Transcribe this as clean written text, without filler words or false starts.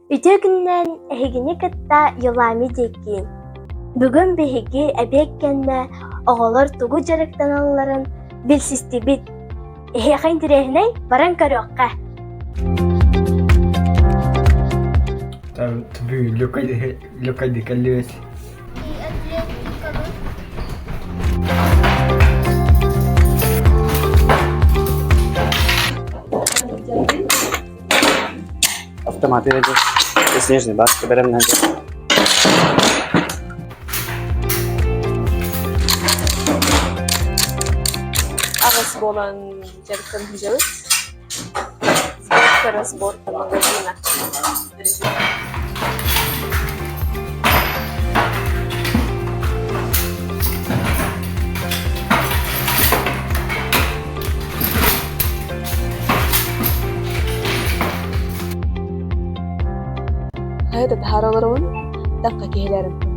Үтүө күнүнэн эһигини кытта Юлами диэкиин. Бүгүн биһиги эбиэт кэннэ оҕолор тугу дьарыктаналларын билсистибит. Эһиэхэ интэриэһинэй, баран көрүөххэ. Люкайдыкаллыбыт. Автоматы снежный барс бэлэмнэнэ. Аҕыс буолан дьарыктан сылдьабыт. Сборка, разборка магазина. Хайа да таһаара олоробун, дахха киһилэрим.